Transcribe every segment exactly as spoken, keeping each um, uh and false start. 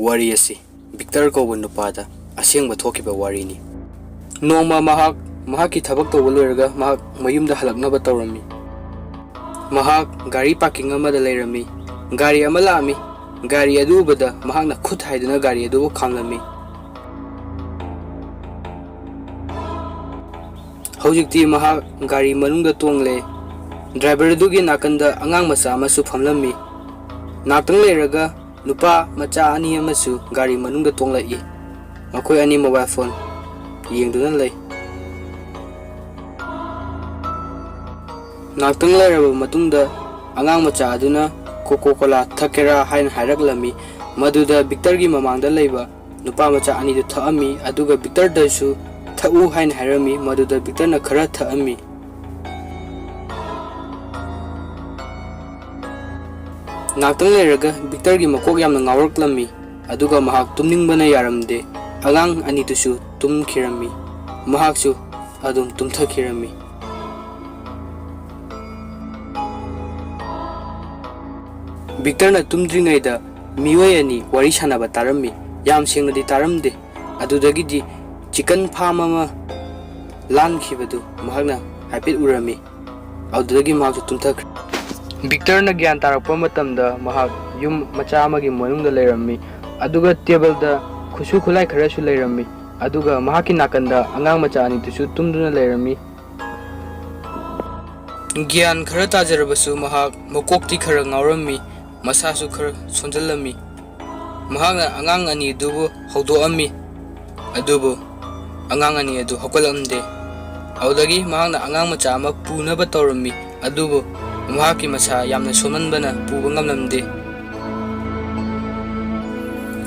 ꯋꯥꯔꯤ ꯑꯁꯤ ꯕꯤꯛꯇꯔ ꯀꯧꯕ ꯅꯨꯄꯥꯗ ꯑꯁꯦꯡꯕ ꯊꯣꯛꯈꯤꯕ ꯋꯥꯔꯤꯅꯤ꯫ ꯅꯣꯡꯃ ꯃꯍꯥꯛ ꯃꯍꯥꯛꯀꯤ ꯊꯕꯛ ꯇꯧꯕ ꯂꯣꯏꯔꯒ ꯃꯍꯥꯛ ꯃꯌꯨꯝꯗ ꯍꯜꯂꯛꯅꯕ ꯇꯧꯔꯝꯃꯤ꯫ ꯃꯍꯥꯛ ꯒꯥꯔꯤ ꯄꯥꯔꯀꯤꯡ ꯑꯃꯗ ꯂꯩꯔꯝꯃꯤ꯫ ꯒꯥꯔꯤ ꯑꯃ ꯂꯥꯛꯑꯝꯃꯤ꯫ ꯒꯥꯔꯤ ꯑꯗꯨ ꯎꯕꯗ ꯃꯍꯥꯛꯅ ꯈꯨꯠ ꯍꯥꯏꯗꯨꯅ ꯒꯥꯔꯤ ꯑꯗꯨꯕꯨ ꯈꯥꯝꯂꯝꯃꯤ꯫ ꯍꯧꯖꯤꯛꯇꯤ ꯃꯍꯥꯛ ꯒꯥꯔꯤ ꯃꯅꯨꯡꯗ ꯇꯣꯡꯂꯦ꯫ ꯗ꯭ꯔꯥꯏꯚꯔ ꯑꯗꯨꯒꯤ ꯅꯥꯀꯟꯗ ꯑꯉꯥꯡ ꯃꯆꯥ ꯑꯃꯁꯨ ꯐꯝꯂꯝꯃꯤ꯫ ꯉꯥꯛꯇꯪ ꯂꯩꯔꯒ ꯅꯨꯄꯥ ꯃꯆꯥ ꯑꯅꯤ ꯑꯃꯁꯨ ꯒꯥꯔꯤ ꯃꯅꯨꯡꯗ ꯇꯣꯡꯂꯛꯏ꯫ ꯃꯈꯣꯏ ꯑꯅꯤ ꯃꯣꯕꯥꯏꯜ ꯐꯣꯟ ꯌꯦꯡꯗꯨꯅ ꯂꯩ꯫ ꯉꯥꯛꯇꯪ ꯂꯩꯔꯕ ꯃꯇꯨꯡꯗ ꯑꯉꯥꯡ ꯃꯆꯥ ꯑꯗꯨꯅ ꯀꯣꯀꯣ ꯀꯣꯂꯥ ꯊꯛꯀꯦꯔꯥ ꯍꯥꯏꯅ ꯍꯥꯏꯔꯛꯂꯝꯃꯤ꯫ ꯃꯗꯨꯗ ꯕꯤꯛꯇꯔꯒꯤ ꯃꯃꯥꯡꯗ ꯂꯩꯕ ꯅꯨꯄꯥ ꯃꯆꯥ ꯑꯅꯤꯗꯨ ꯊꯛꯑꯝꯃꯤ, ꯑꯗꯨꯒ ꯕꯤꯛꯇꯔꯗꯁꯨ ꯊꯛꯎ ꯍꯥꯏꯅ ꯍꯥꯏꯔꯝꯃꯤ꯫ ꯃꯗꯨꯗ ꯕꯤꯛꯇꯔꯅ ꯈꯔ ꯊꯛꯑꯝꯃꯤ꯫ ꯉꯥꯛꯇꯪ ꯂꯩꯔꯒ ꯕꯤꯛꯇꯔꯒꯤ ꯃꯀꯣꯛ ꯌꯥꯝꯅ ꯉꯥꯎꯔꯛꯂꯝꯃꯤ, ꯑꯗꯨꯒ ꯃꯍꯥꯛ ꯇꯨꯝꯅꯤꯡꯕꯅ ꯌꯥꯔꯝꯗꯦ꯫ ꯑꯉꯥꯡ ꯑꯅꯤꯗꯨꯁꯨ ꯇꯨꯝꯈꯤꯔꯝꯃꯤ꯫ ꯃꯍꯥꯛꯁꯨ ꯑꯗꯨꯝ ꯇꯨꯝꯊꯈꯤꯔꯝꯃꯤ꯫ ꯕꯤꯛꯇꯔꯅ ꯇꯨꯝꯗ꯭ꯔꯤꯉꯩꯗ ꯃꯤꯑꯣꯏ ꯑꯅꯤ ꯋꯥꯔꯤ ꯁꯥꯟꯅꯕ ꯇꯥꯔꯝꯃꯤ꯫ ꯌꯥꯝ ꯁꯦꯡꯅꯗꯤ ꯇꯥꯔꯝꯗꯦ꯫ ꯑꯗꯨꯗꯒꯤꯗꯤ ꯆꯤꯀꯟ ꯐꯥꯔꯝ ꯑꯃ ꯂꯥꯟꯈꯤꯕꯗꯨ ꯃꯍꯥꯛꯅ ꯍꯥꯏꯐꯦꯠ ꯎꯔꯝꯃꯤ꯫ ꯑꯗꯨꯗꯒꯤ ꯃꯍꯥꯛꯁꯨ ꯇꯨꯝꯊꯈ꯭ꯔꯦ꯫ ꯕꯤꯛꯇꯔꯅ ꯒ꯭ꯌꯥꯟ ꯇꯥꯔꯛꯄ ꯃꯇꯝꯗ ꯃꯍꯥꯛ ꯌꯨꯝ ꯃꯆꯥ ꯑꯃꯒꯤ ꯃꯅꯨꯡꯗ ꯂꯩꯔꯝꯃꯤ, ꯑꯗꯨꯒ ꯇꯦꯕꯜꯗ ꯈꯨꯠꯁꯨ ꯈꯨꯠꯂꯥꯏ ꯈꯔꯁꯨ ꯂꯩꯔꯝꯃꯤ, ꯑꯗꯨꯒ ꯃꯍꯥꯛꯀꯤ ꯅꯥꯀꯟꯗ ꯑꯉꯥꯡ ꯃꯆꯥ ꯑꯅꯤꯗꯨꯁꯨ ꯇꯨꯝꯗꯨꯅ ꯂꯩꯔꯝꯃꯤ꯫ ꯒ꯭ꯌꯥꯟ ꯈꯔ ꯇꯥꯖꯔꯕꯁꯨ ꯃꯍꯥꯛ ꯃꯀꯣꯛꯇꯤ ꯈꯔ ꯉꯥꯎꯔꯝꯃꯤ, ꯃꯁꯥꯁꯨ ꯈꯔ ꯁꯣꯟꯖꯜꯂꯝꯃꯤ꯫ ꯃꯍꯥꯛꯅ ꯑꯉꯥꯡ ꯑꯅꯤ ꯑꯗꯨꯕꯨ ꯍꯧꯗꯣꯛꯑꯝꯃꯤ, ꯑꯗꯨꯕꯨ ꯑꯉꯥꯡ ꯑꯅꯤ ꯑꯗꯨ ꯍꯧꯒꯠꯂꯝꯗꯦ꯫ ꯑꯗꯨꯗꯒꯤ ꯃꯍꯥꯛꯅ ꯑꯉꯥꯡ ꯃꯆꯥ ꯑꯃ ꯄꯨꯅꯕ ꯇꯧꯔꯝꯃꯤ, ꯑꯗꯨꯕꯨ ꯃꯍꯥꯛꯀꯤ ꯃꯁꯥ ꯌꯥꯝꯅ ꯁꯣꯟꯃꯟꯕꯅ ꯄꯨꯕ ꯉꯝꯂꯝꯗꯦ꯫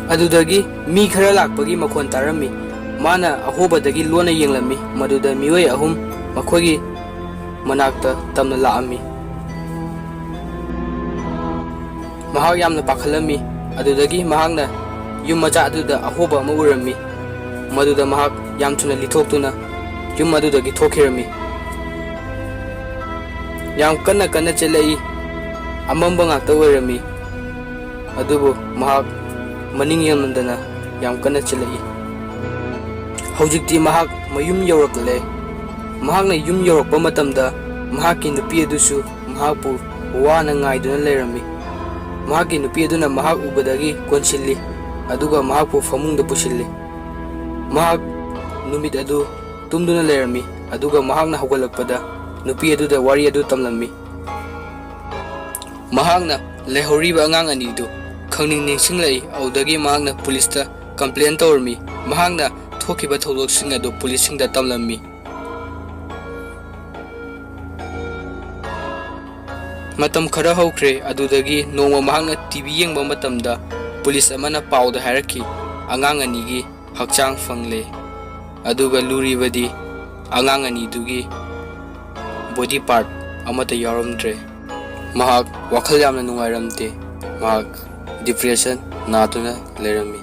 ꯑꯗꯨꯗꯒꯤ ꯃꯤ ꯈꯔ ꯂꯥꯛꯄꯒꯤ ꯃꯈꯣꯟ ꯇꯥꯔꯝꯃꯤ꯫ ꯃꯥꯅ ꯑꯍꯣꯕꯗꯒꯤ ꯂꯣꯟꯅ ꯌꯦꯡꯂꯝꯃꯤ, ꯃꯗꯨꯗ ꯃꯤꯑꯣꯏ ꯑꯍꯨꯝ ꯃꯈꯣꯏꯒꯤ ꯃꯅꯥꯛꯇ ꯇꯝꯅ ꯂꯥꯛꯑꯝꯃꯤ꯫ ꯃꯍꯥꯛ ꯌꯥꯝꯅ ꯄꯥꯈꯠꯂꯝꯃꯤ꯫ ꯑꯗꯨꯗꯒꯤ ꯃꯍꯥꯛꯅ ꯌꯨꯝ ꯃꯆꯥ ꯑꯗꯨꯗ ꯑꯍꯣꯕ ꯑꯃ ꯎꯔꯝꯃꯤ, ꯃꯗꯨꯗ ꯃꯍꯥꯛ ꯌꯥꯝ ꯊꯨꯅ ꯂꯤꯊꯣꯛꯇꯨꯅ ꯌꯨꯝ ꯑꯗꯨꯗꯒꯤ ꯊꯣꯛꯈꯤꯔꯝꯃꯤ꯫ ꯌꯥꯝ ꯀꯟꯅ ꯀꯟꯅ ꯆꯦꯜꯂꯛꯏ꯫ ꯑꯃꯝꯕ ꯉꯥꯛꯇ ꯑꯣꯏꯔꯝꯃꯤ꯫ ꯑꯗꯨꯕꯨ ꯃꯍꯥꯛ ꯃꯅꯤꯡ ꯌꯦꯡꯂꯝꯗꯅ ꯌꯥꯝ ꯀꯟꯅ ꯆꯦꯜꯂꯛꯏ꯫ ꯍꯧꯖꯤꯛꯇꯤ ꯃꯍꯥꯛ ꯃꯌꯨꯝ ꯌꯧꯔꯛꯂꯦ꯫ ꯃꯍꯥꯛꯅ ꯌꯨꯝ ꯌꯧꯔꯛꯄ ꯃꯇꯝꯗ ꯃꯍꯥꯛꯀꯤ ꯅꯨꯄꯤ ꯑꯗꯨꯁꯨ ꯃꯍꯥꯛꯄꯨ ꯋꯥꯅ ꯉꯥꯏꯗꯨꯅ ꯂꯩꯔꯝꯃꯤ꯫ ꯃꯍꯥꯛꯀꯤ ꯅꯨꯄꯤ ꯑꯗꯨꯅ ꯃꯍꯥꯛ ꯎꯕꯗꯒꯤ ꯀꯣꯟꯁꯤꯜꯂꯤ, ꯑꯗꯨꯒ ꯃꯍꯥꯛꯄꯨ ꯐꯃꯨꯡꯗ ꯄꯨꯁꯤꯜꯂꯤ꯫ ꯃꯍꯥꯛ ꯅꯨꯃꯤꯠ ꯑꯗꯨ ꯇꯨꯝꯗꯨꯅ ꯂꯩꯔꯝꯃꯤ, ꯑꯗꯨꯒ ꯃꯍꯥꯛꯅ ꯍꯧꯒꯠꯂꯛꯄꯗ ꯅꯨꯄꯤ ꯑꯗꯨꯗ ꯋꯥꯔꯤ ꯑꯗꯨ ꯇꯝꯂꯝꯃꯤ꯫ ꯃꯍꯥꯛꯅ ꯂꯩꯍꯧꯔꯤꯕ ꯑꯉꯥꯡ ꯑꯅꯤꯗꯨ ꯈꯪꯅꯤꯡ ꯅꯤꯡꯁꯤꯡꯂꯛꯏ꯫ ꯑꯗꯨꯗꯒꯤ ꯃꯍꯥꯛꯅ ꯄꯨꯂꯤꯁꯇ ꯀꯝꯄ꯭ꯂꯦꯟ ꯇꯧꯔꯝꯃꯤ꯫ ꯃꯍꯥꯛꯅ ꯊꯣꯛꯈꯤꯕ ꯊꯧꯗꯣꯛꯁꯤꯡ ꯑꯗꯨ ꯄꯨꯂꯤꯁꯁꯤꯡꯗ ꯇꯝꯂꯝꯃꯤ꯫ ꯃꯇꯝ ꯈꯔ ꯍꯧꯈ꯭ꯔꯦ꯫ ꯑꯗꯨꯗꯒꯤ ꯅꯣꯡꯃ ꯃꯍꯥꯛꯅ ꯇꯤ ꯚꯤ ꯌꯦꯡꯕ ꯃꯇꯝꯗ ꯄꯨꯂꯤꯁ ꯑꯃꯅ ꯄꯥꯎꯗ ꯍꯥꯏꯔꯛꯈꯤ, "ꯑꯉꯥꯡ ꯑꯅꯤꯒꯤ ꯍꯛꯆꯥꯡ ꯐꯪꯂꯦ, ꯑꯗꯨꯒ ꯂꯨꯔꯤꯕꯗꯤ ꯑꯉꯥꯡ ꯑꯅꯤꯗꯨꯒꯤ ꯕꯣꯗꯤ ꯄꯥꯔꯠ ꯑꯃꯠꯇ ꯌꯥꯎꯔꯝꯗ꯭ꯔꯦ"꯫ ꯃꯍꯥꯛ ꯋꯥꯈꯜ ꯌꯥꯝꯅ ꯅꯨꯡꯉꯥꯏꯔꯝꯗꯦ꯫ ꯃꯍꯥꯛ ꯗꯤꯄ꯭ꯔꯦꯁꯟ ꯅꯥꯗꯨꯅ ꯂꯩꯔꯝꯃꯤ꯫